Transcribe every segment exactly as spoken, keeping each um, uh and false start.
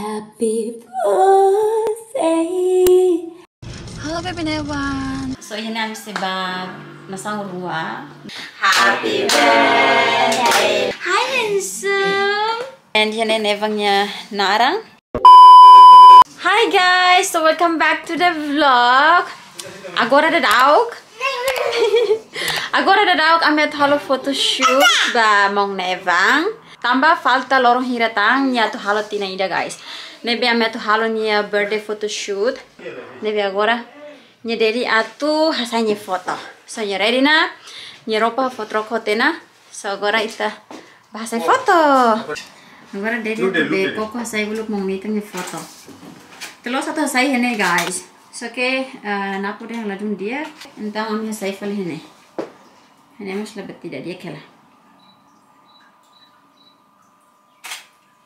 Happy birthday. Halo, baby Nevan. So, iha ne'e ami sei bá nasaun rua. Happy birthday. Hi, handsome. And iha ne'e Nevan nia naran. Hi guys, so welcome back to the vlog. Agora daudauk. Agora daudauk ami atu halo photoshoot ba maun Nevan. Tanba falta loron hira tan, nia atu halo tinan ida, guys. Ne'ebé ami atu halo nia birthday photoshoot. Ne'ebé agora nia daddy atu hasai nia foto. So nia ready ona, nia roupa fó troka tiha ona. So agora ita bá hasai foto. Agora daddy atu be koko hasai uluk maun Nevan nia foto. Ita la'ós atu hasai iha ne'e, guys. So ke, eh, nia apá dehan ladún di'ak, entaun ami hasai fali iha ne'e. Iha ne'e mós la buat ida di'ak hela.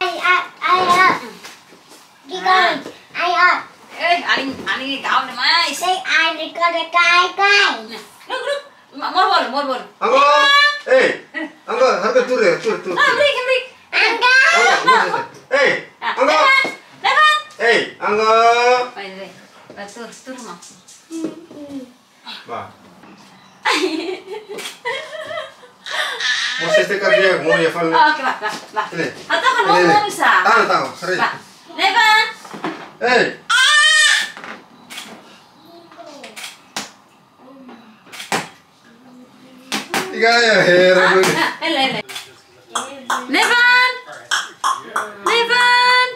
Ai, ai, ai, ai. Gigol. Ai, ai. Eh, alin, alin gaul demais. Sei, ai, gigol de kai, kai. Nah, look, look. Ma-, moro, moro, moro, moro. Anggo. Eh, Anggo, harga tur ya, tur, tur. Ah, tur. Break, break. Anggo. Anggo, moro, moro. Eh, ah, Anggo. Nevan, Nevan. Eh, Anggo. Baik, baik. Baik, tur, tur, mau. Hmm, hmm. Ba. Mós sei kaer dia, mau ya fal. Oh, oke, ba, ba, ba. Ini. Atau kan ini, mau ini. Bisa. Tahan, tahan, seri. Ba. Nevan. Eh. Tiga ya, heran dulu. Ah, ah, ele, ele. Nevan! Nevan!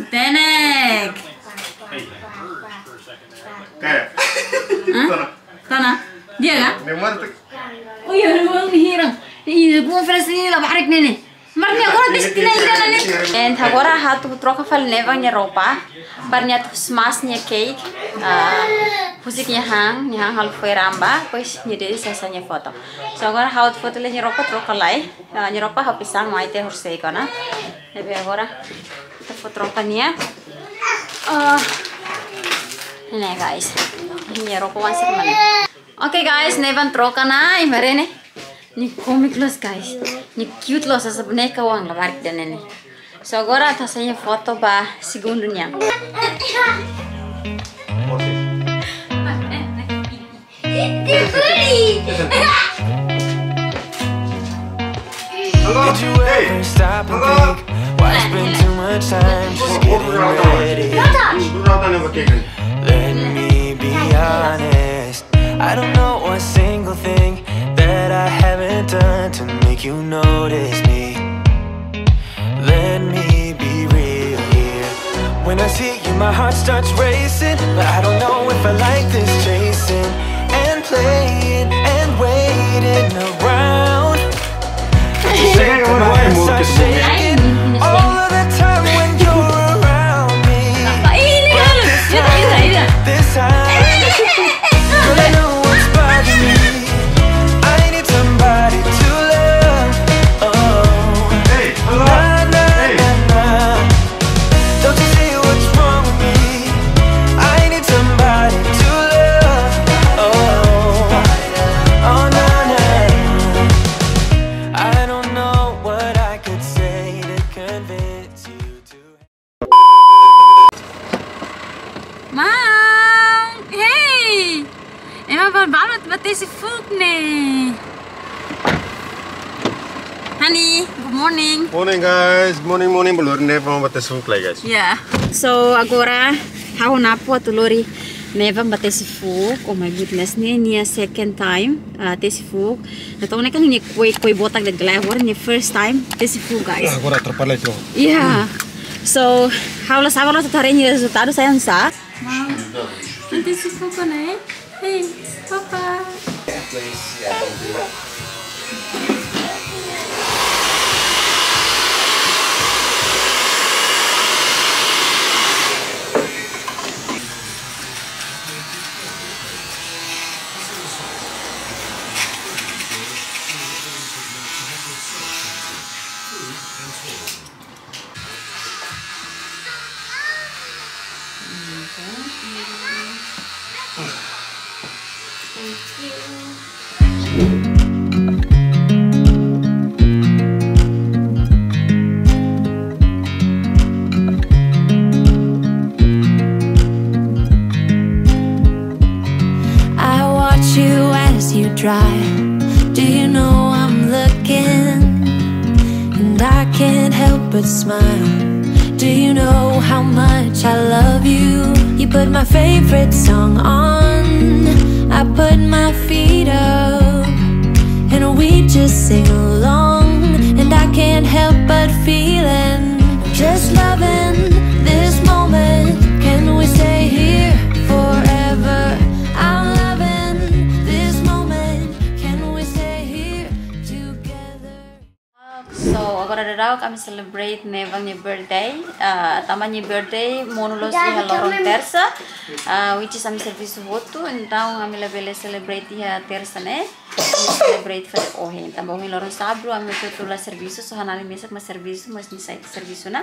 Tenek! Kayak. Hah? Tona. Tona. Dia kah? Neymar tuh. Oh iya, Neymar nih hirang. Ih, aku fresh nih lah, barik nih nih. Mar nia agora destinu ida ne'e. And agora ha'u atu troka fali Nevan nia roupa. Para nia atu smash nia cake. Ah, husik nia han, nia han halo fo'er an ba, depois nia daddy sei hasai nia foto. So agora ha'u atu foti lai nia roupa, troka lai. Ah, nia roupa ha'u pesan mai tiha horisehik ona. Ne'ebé agora ita fó troka nia. Ah, ne'e guys. Nia roupa wan sira mak ne'e. Oke guys, Nevan troka ona, imi haree ne'e. Nia komik loos, guys. Nia cute loos, hanesan boneka oan labarik ida ne'e. So agora atu hasai foto ba segundu nian. Did you ever stop and think, why spend too much time just getting ready? Let me be honest. I don't know a single thing that I haven't done to make you notice me. Let me be real here. When I see you, my heart starts racing, but I don't know if I like this chasing and playing and waiting around. Second one, I am more shaking all of the time when you're around me. But this time, this time, girl, I know what's bothering me. I need somebody to love. Oh, hey, hello. Nah, nah, hey, nah, nah. Don't you see what's wrong with me? I need somebody to love. Oh, oh, nah, nah. I don't know what I could say to convince you to. Maun, hey! Ema balu-balu atu bá tesi fuuk ne'e. Honey, good morning. Morning, guys. Morning, morning. Balu Nevan bá tesi fuuk lai, guys. Yeah. So, agora ha'u ho nia apá atu lori Nevan bá tesi fuuk. Oh my goodness, ne'e nia second time, ah, tesi fuuk. Entaun ne'e kan nia koi, koi botak de'it lai, agora nia first time tesi fuuk, guys. Ah, agora atrapalla itu. Yeah. So, ha'u la sabar loos atu haree nia rezultadu sai oinsá. Wow. Bá tesi fuuk ne'e. Hey, papa. Try. Do you know I'm looking? And I can't help but smile. Do you know how much I love you? You put my favorite song on. I put my feet up. And we just sing along. And I can't help but feeling. Just loving this moment. Can we stay here forever? I'm loving this moment. Can we stay here together? So, agora daudaun ami celebrate Nevan nia birthday. Ah, tanba nia birthday monu loos iha loron tersa. Ah, which is ami servisu hotu, entaun ami labele celebrate iha tersa ne'e. Ami celebrate fali ohin. Tanba ohin loron sábadu, ami hotu la servisu, só ha'u-nia alin mesak mak servisu, mas nia sai servisu ona.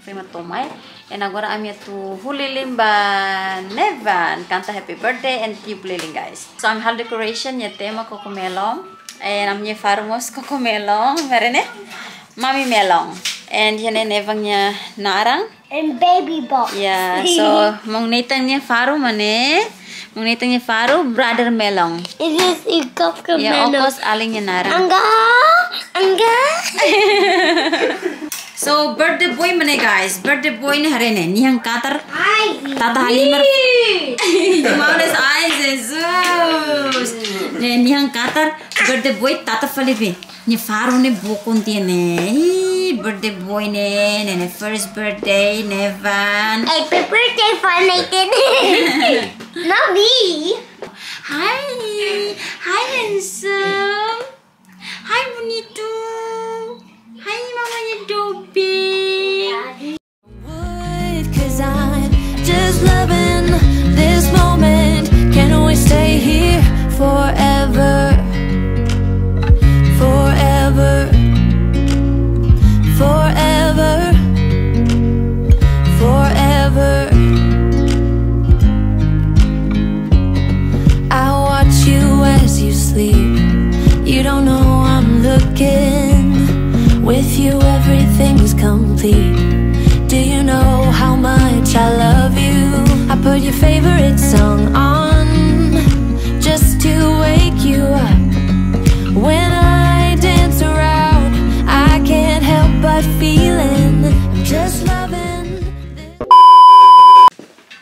Foi uma toma, eh. And agora ami atu huu lilin ba Nevan, kanta happy birthday and tiup lilin, guys. So ami halo decoration, nia tema cocomelon. And ami-nia faru mós cocomelon, haree ne'e? Mami melon. And iha ne'e Nevan nia naran. And baby box. Ya, so maun Nathan nia faru mak ne'e. Maun Nathan nia faru, brother melon. It is a cocomelon. Ya, okos alin nia naran. Angga, angga. So, birthday boy mak ne'e, guys. Birthday boy ne'e haree ne'e, nia han katar. Ai. Tata halimar. Maun Nathan, ai, Jesus. Ne'e, nia han katar, birthday boy tata fali be. Nia faru ne'e bokon tiha ne'e. Ih, birthday boy ne'e, ne'e, ne'e first birthday, Nevan. Happy birthday for Nathan. Not me. Hi. Hi, handsome. Hi, bonito. Hi, mamanya dobe. Would, 'cause I'm just loving this moment. Can we stay here forever? Forever. Forever. Forever. I watch you as you sleep. You don't know I'm looking. With you, everything's complete. Do you know how much I love you? I put your favorite song on just to wake you up. When I dance around, I can't help but feeling. I'm just loving this.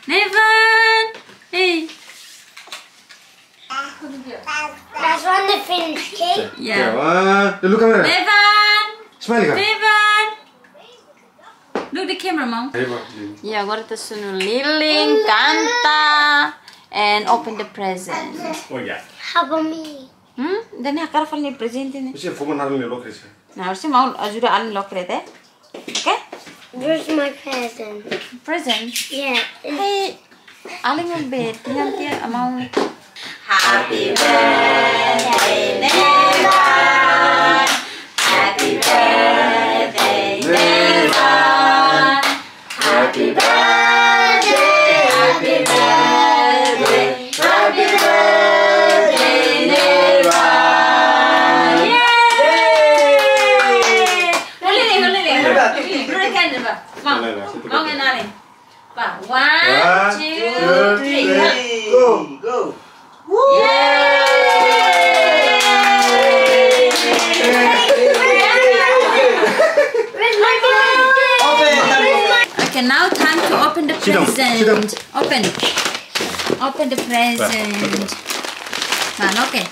Nevan! Hey! That's one to finish, okay? Yeah. Yeah, one. Look, camera. Nevan! Smile, Kak. Nevan! Look the camera, mom. Hey, Bang. Ya, agora ita sunu lilin, kanta, and open the present. Oh, ya. How about me? Hmm? Ida-ne'e hakarak fali nia present ne'e. Usia fuma naran ni lokre sa. Nah, harusnya mau ajuda alin lokre, eh? Okay? Where's my present? Present? Yeah. Hey, alin mak be, tiha tiha mau. Happy birthday, Nevan. Happy birthday, Nevan. Happy birthday, happy birthday, happy birthday, Nevan. Yay! Holi ni, holi ni. Holi ni. Berikan coba. Mau, mau kenalin. Pak, one, two, three. Go, go. Yay! Okay, now time to open the present. Open. Open the present. Nah, okay.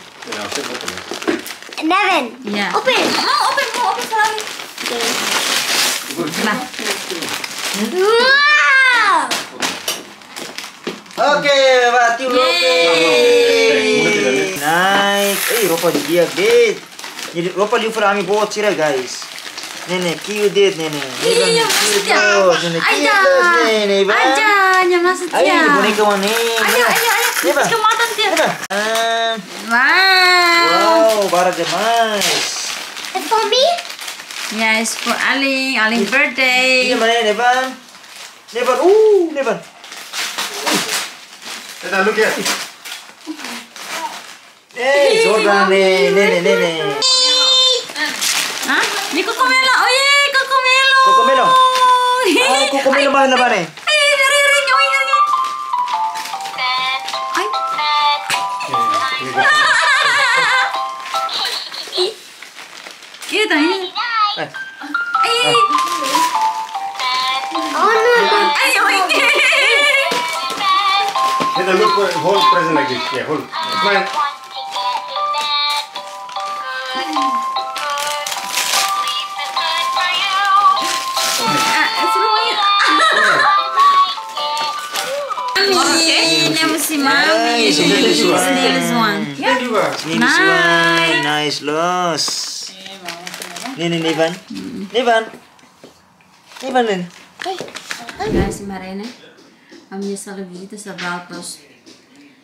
Nevan. Yeah. Open. No, open, no, open selalu. Nah. Wow. Oke, batu loke. Yeay. Nice. Eh, roupa di'ak, guys. Jadi roupa liu fali ami boot sira, guys. Ne'e, ne'e, cute de'it, ne'e, ne'e. Iya, maksudnya apa? Ne'e, ne'e, cute de'it, ne'e, ne'e, Bang. Ada, nya maksudnya. Ayo, ini boneka mana? Ayo, ayo, ayo. Ne'e, Bang. Kecamatan dia. Ne'e, Bang. Ah. Wow. Wow, barak demais. It's for me? Yes, for Aling, Aling birthday. Ini mana, Nevan? Nevan, uh, Nevan. Nevan, look here. Eh, Jordan ne'e, ne'e, ne'e, ne'e, ne'e. Hah? Ne'e cocomelon. Oh, yeay, cocomelon. Cocomelon. Ah, cocomelon mana, mana? Ai, ai, ai, ai, ai, ai, ai. Ai. Look for whole present like this. Yeah, whole. Smile. Ah, it's ruined. Mami, never see Mami. Nice, nice one. Thank you, guys. Nice one. Nice loss. Ne'e, ne'e, Nevan. Nevan. Nevan, ne'e. Guys, imi haree ne'e. Ami-nia sala vizita sabal tos.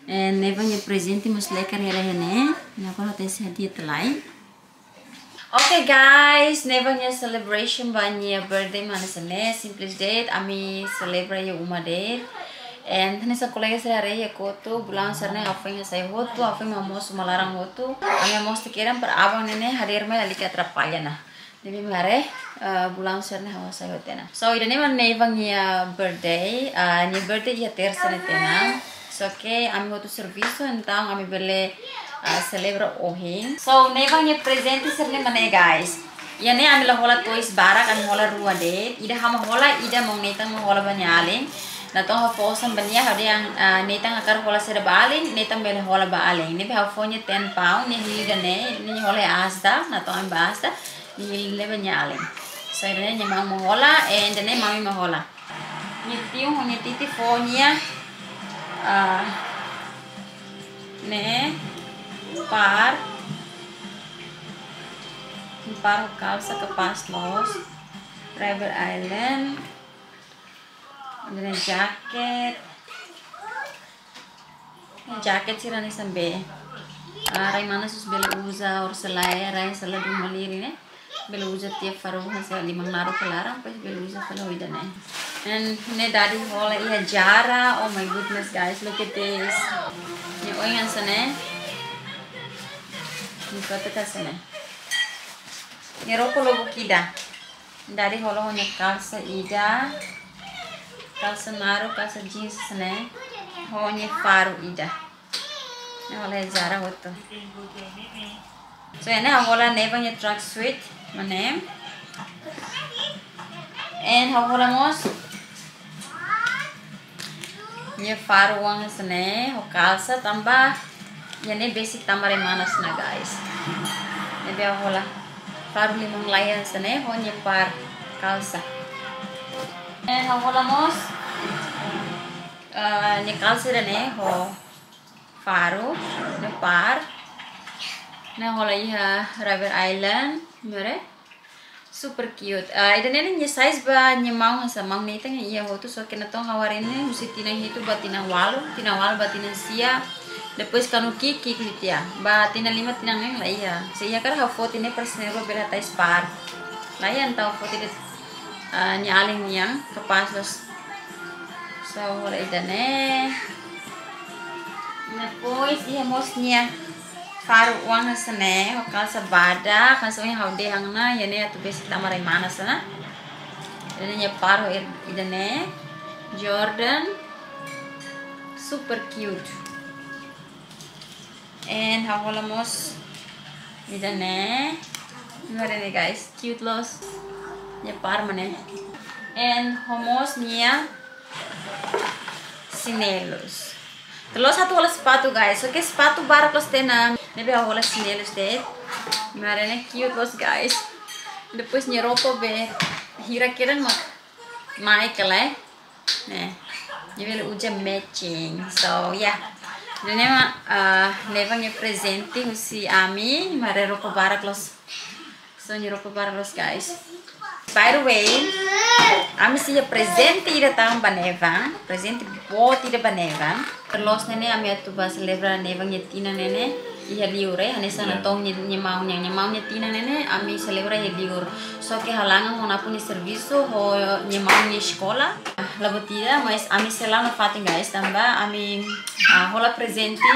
Eh, Nevan nia prezente mós leker hela iha ne'e. Ne'e agora atu sei hadi'a tiha lai. Oke guys, Nevan nia celebration ba nia birthday mak hanesan ne'e, simples de'it, ami selebra iha uma de'it. And hanesan kolega sira haree iha kotuk, bulu awan sira-ne'e ha'u foin hasai hotu, ha'u foin hamoos uma laran hotu. Ami hamoos tiha kedan para aban ne'e hadeer mai lalika atrapalla ona. Ne'ebé imi haree, eh, bulu awan sira-ne'e ha'u hasai hotu ona. So, ida-ne'e mak Nevan nia birthday, eh, nia birthday iha tersa ne'e tiha ona. So, ke ami hotu servisu, entaun ami bele, eh, selebra ohin. So, Nevan nia prezente sira-ne'e mak ne'e, guys. Iha ne'e ami la hola toys barak, ami hola rua de'it. Ida ha'u mak hola, ida maun Nathan mak hola ba nia alin. Natoon ha'u fó osan ba nia, ha'u dehan, ah, Nathan hakarak hola saida ba alin, Nathan bele hola ba alin. Ne'ebé ha'u fó nia ten pound, nia hili ida-ne'e, nia hola iha Asda, natoon ba Asda, nia hili leba nia alin. So, ida-ne'e nia maun mak hola, eh, ida-ne'e Mami mak hola. Nia tiu ho nia titi fó nia, ah, ne'e, par, par kalsa kapás loos, Rebel Island, ida-ne'e jaket, jaket sira-ne'e hanesan be. Ah, rai manas mós bele uza, orsida rai sala dun malirin ne'e. Bele uza tiha faru hanesan liman naruk ka laran, depois bele uza fali ho ida-ne'e. And ne'e daddy hola iha Zara. Oh my goodness, guys, look at this. Nia oin hanesan ne'e. Nia kotuk hanesan ne'e. Nia roupa lubuk ida. Daddy hola ho nia kalsa ida. Kalsa naruk, kalsa jeans hanesan ne'e. Ho nia faru ida. Ne'e hola iha Zara hotu. So, iha ne'e ha'u hola Nevan nia tracksuit, mak ne'e. And ha'u hola mós nia faru oan hanesan ne'e, ho kalsa tanba iha ne'e besik tama rai manas ona, guys. Ne'ebé ha'u hola faru liman laiha hanesan ne'e, ho nia par kalsa. And ha'u hola mós, eh, nia kalsa ida-ne'e, ho faru, nia par. Ne'e hola iha Rebel Island, imi haree. Super cute. Ah, ida-ne'e nia size ba nia maun hanesan, maun Nathan iha hotu, so ke natoon ha'u haree ne'e husi tinan hitu ba tinan walu, tinan walu ba tinan sia. Depois kanu ki'ik, ki'ik liu tiha. Ba tinan lima tinan neen la iha. Se iha karik ha'u foti ne'e para sira-ne'e bele hatais par. La iha, entaun ha'u foti de'it, ah, nia alin nian, kapás loos. So, hola ida-ne'e. Depois iha mós nia faru oan hanesan ne'e, ho kalsa badak, hanesan ohin ha'u dehan ona, iha ne'e atu besik tama rai manas ona. Ida-ne'e nia faru, ida-ne'e Jordan, super cute. And ha'u hola mós ida-ne'e. Imi haree ne'e, guys, cute loos. Nia par mak ne'e. And ho mós nia xinelus. Tuir loos ha'u atu hola sapatu, guys. So ke sapatu barak loos tiha ona. Ne'ebé ha'u hola xinelus de'it. Imi haree ne'e, cute loos, guys. Depois nia roupa be hira kedan mak mai kala, eh. Ne'e. Nia bele uza matching. So, yeah. Ida-ne'e mak, ah, Nevan nia prezente husi ami, imi haree roupa barak loos. So, nia roupa barak loos, guys. By the way, ami sei iha prezente ida tan ba Nevan, prezente boot ida ba Nevan. Tuir loos ne'e ne'e ami atu ba selebra Nevan nia tinan ne'e ne'e iha li'ur, eh, hanesan natoon nia, nia maun nian, nia maun nia tinan ne'e ne'e ami selebra iha li'ur. So ke halangan ho Napu nia servisu, ho nia maun nia eskola. Ah, la buat ida, mas ami sei la'o nafatin, guys, tanba ami, ah, hola prezente,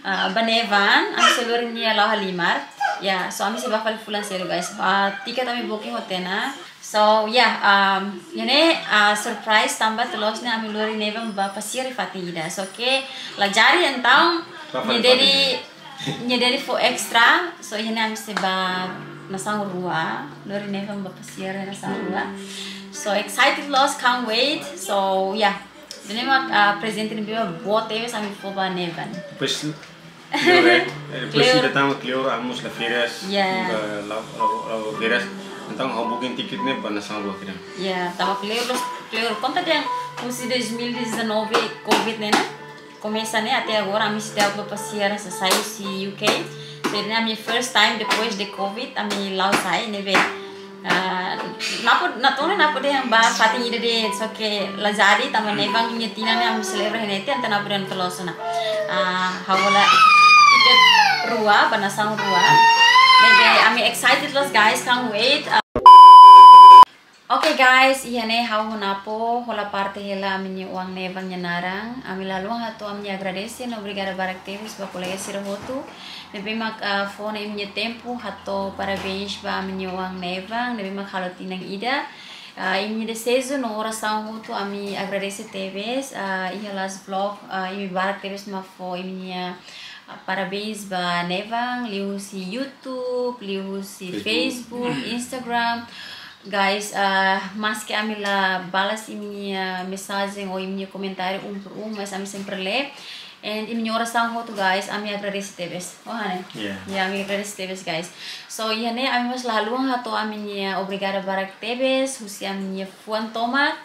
ah, ba Nevan, ami sei lori nia la'o halimar. Ya, so ami sei bá fali fulan seluk, guys. Ah, tiket ami booking hotu ona. So, ya, um, iha ne'e, ah, surprise tanba tuir loos ne'e ami lori Nevan bá pasiar iha fatin ida. So ke la jadi, entaun nia daddy, nia daddy fó extra. So iha ne'e ami sei bá nasaun rua, lori Nevan bá pasiar iha nasaun rua. So excited loos, can't wait. So, ya. Ne'e mak, ah, prezente ne'ebé boot tebes ami fó ba Nevan. Depois, kleur, eh, depois kleur. Ida tama kleur, ah, mós la férias, ya, la, la, la, la férias. Entaun, ha'u booking ticket ne'e ba nasaun rua kira. Ya, tama kleur, los kleur. Konta dehan, husi dois mil e dezanove, covid ne'e, ne'e komesa ne'e, até agora, ami setiap ba pasiar, sa sai husi U K. Jadi, ami first time depois de covid, ami la'o sai, ne'ebé. Ah, nia apá, nia tone nia apá dehan ba fatin ida de'it, só ke la jadi, tanba Nevan nia tinan ne'e ami selebra iha ne'e, entaun nia apá dehan toloso na. Ah, ha'u hola tiket rua, ba nasaun rua. Ne'ebé, ami excited loos, guys, can't wait. Ah, oke, guys, iha ne'e ha'u ho nia apá hola parte hela ami-nia oan Nevan nia naran. Ami la haluha hato'o ami-nia agradese no obrigada barak tebes ba kolega sira hotu ne'ebé mak, ah, fó ona imi-nia tempu hato'o parabéns ba ami-nia oan Nevan ne'ebé mak halo tinan ida. Ah, imi-nia dezeju no orasaun hotu ami agradese tebes. Ah, iha last vlog, ah, imi barak tebes mak fó imi-nia, ah, parabéns ba Nevan, liuhusi YouTube, liuhusi Facebook. Facebook, Instagram. Guys, ah, maski ami la balas imi-nia mensajen ou imi-nia komentáriu um por um, mas ami sempre lee. And imi-nia orasaun hotu, guys, ami agradese tebes. Oh, ne'e? Ya. Ya, ami agradese tebes, guys. So, iha ne'e ami mós la haluha hato'o ami-nia obrigada barak tebes husi ami-nia fuan tomak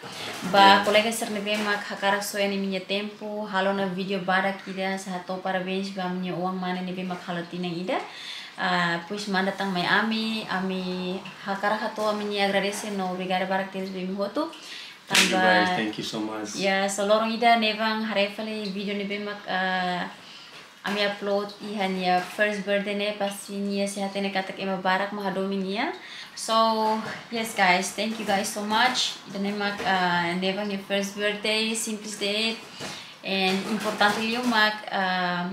ba, ya, kolega sira ne'ebé mak hakarak soe imi-nia tempu, halo ona vídeo badak ida, sa hato'o parabéns ba ami-nia oan mane ne'ebé mak halo tinan ida. Ah, depois manda tan mai ami, ami hakarak hato'o ami-nia agradese no obrigada barak tebes ba imi hotu. Thank you, tanba, guys. Thank you so much. Ya, so loron ida Nevan haree fali vídeo ne'ebé mak, ah, ami upload iha nia first birthday ne'e, pasti nia sei hatene katak ema barak mak hadomi nia. So, yes, guys, thank you guys so much. Ida ne'e mak, ah, Nevan nia first birthday, simples de'it. And importante liu mak, ah,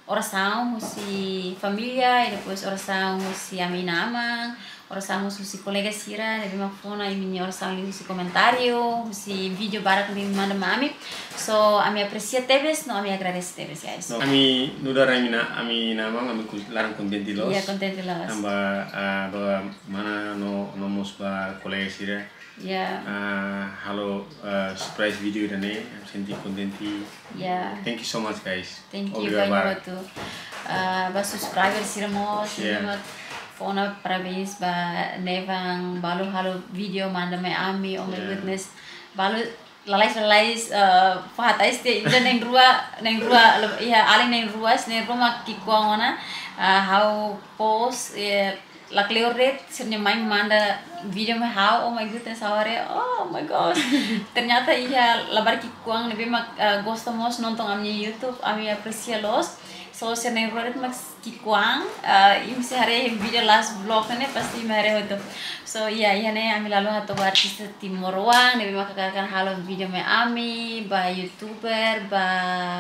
orasaun husi família, e depois orasaun husi ami inan-aman, orasaun husi kolega sira ne'ebé mak fó ona imi-nia orasaun liuhusi komentáriu, husi vídeo barak ne'ebé manda mai ami. So, ami apresia tebes, no ami agradese tebes, guys. No, ami nu'udar ami inan-, ami inan-aman, ami kon-, laran kontente loos. Ya, kontente loos. Tanba, ah, ba mana no, no mós ba kolega sira. Ya. Ah, halo, ah, surprise vídeo ida-ne'e, ami sente kontente. Ya. Thank you so much, guys. Thank you, obrigadu ba imi hotu. Ah, ba subscriber sira mós, ya, sira mak fó ona parabéns ba Nevan, balu halo vídeo manda mai ami, oh my, ya, goodness. Balu lalais, lalais, ah, fahatais tiha ida na'in-rua, na'in-rua, iha alin na'in-rua, na'in-rua mak ki'ikoan ona, ah, ha'u post, eh, la kleur de'it, sira-nia mãe manda vídeo mai ha'u, oh my goodness, ha'u haree, oh my gosh. Ternyata iha labarik ki'ikoan ne'ebé mak, ah, gosta mós nonton ami-nia YouTube, ami apresia loos. So, sira na'in-rua de'it mak ki'ikoan, ah, imi sei haree vídeo last vlog ne'e, pasti imi haree hotu. So, ya, iha ne'e ami la haluha hato'o ba artista timoroan ne'ebé mak hakarak halo vídeo mai ami, ba youtuber, ba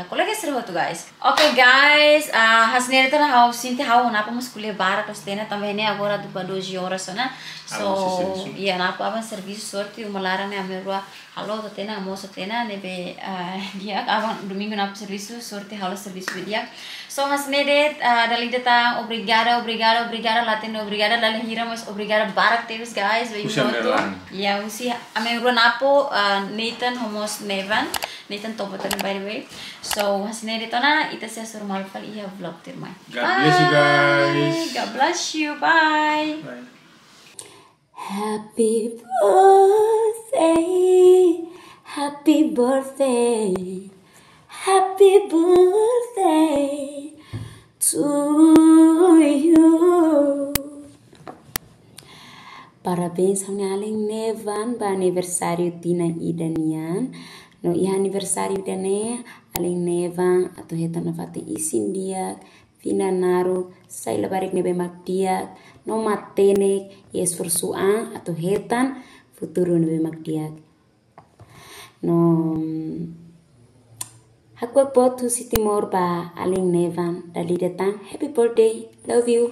kolega sira hotu, guys. Oke, guys, ah, hanesan ne'e de'it ona, ha'u sente ha'u ho nia apá mós ko'alia barak loos tiha ona, tanba ne'e agora atu ba doze horas ona. So, aban sei servisu, ya, nia apá aban servisu, sorte uma laran ne'e ami rua halo tiha ona, almosu tiha ona, ne'ebé, ah, di'ak, aban domingu nia apá servisu, sorte halo servisu be di'ak. So, hanesan ne'e de'it, ah, dala ida tan, obrigada, obrigada, obrigada, la hatene obrigada dala hira, mas obrigada barak tebes, guys, ba imi hotu. Husi ami rua. Ya, husi ami rua nia apá, ah, Nathan ho mós Nevan. Nathan to'o ba tan, by the way. So, hanesan ne'e de'it ona, ita sei hasoru malu fali iha vlog tuirmai. God bless you guys. Bye. God bless you. Bye. Bye. Happy birthday, happy birthday, happy birthday to you. Parabéns ha'u-nia alin Nevan ba aniversáriu tinan ida nian. No iha aniversáriu ida-ne'e, alin Nevan atu hetan nafatin isin di'ak, fina naruk, sai labarik ne'ebé mak di'ak, no matenek, i esforsu an atu hetan futuru ne'ebé mak di'ak. No, hakuak boot husi Timor ba alin Nevan, dala ida tan, happy birthday, love you.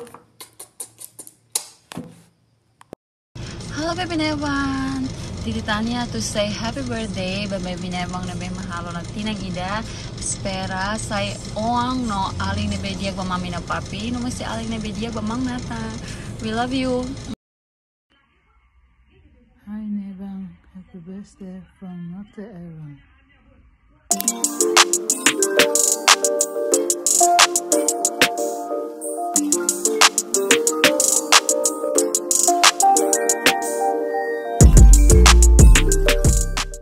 Halo, baby Nevan. Titi Tania atu say happy birthday ba baby Nevan ne'ebé mak halo ona tinan ida. Espera sai oan no alin ne'ebé di'ak ba mami no papi, no mós sai alin ne'ebé di'ak ba maun Nathan. We love you. Hi Nevan, happy birthday from Norte Ireland.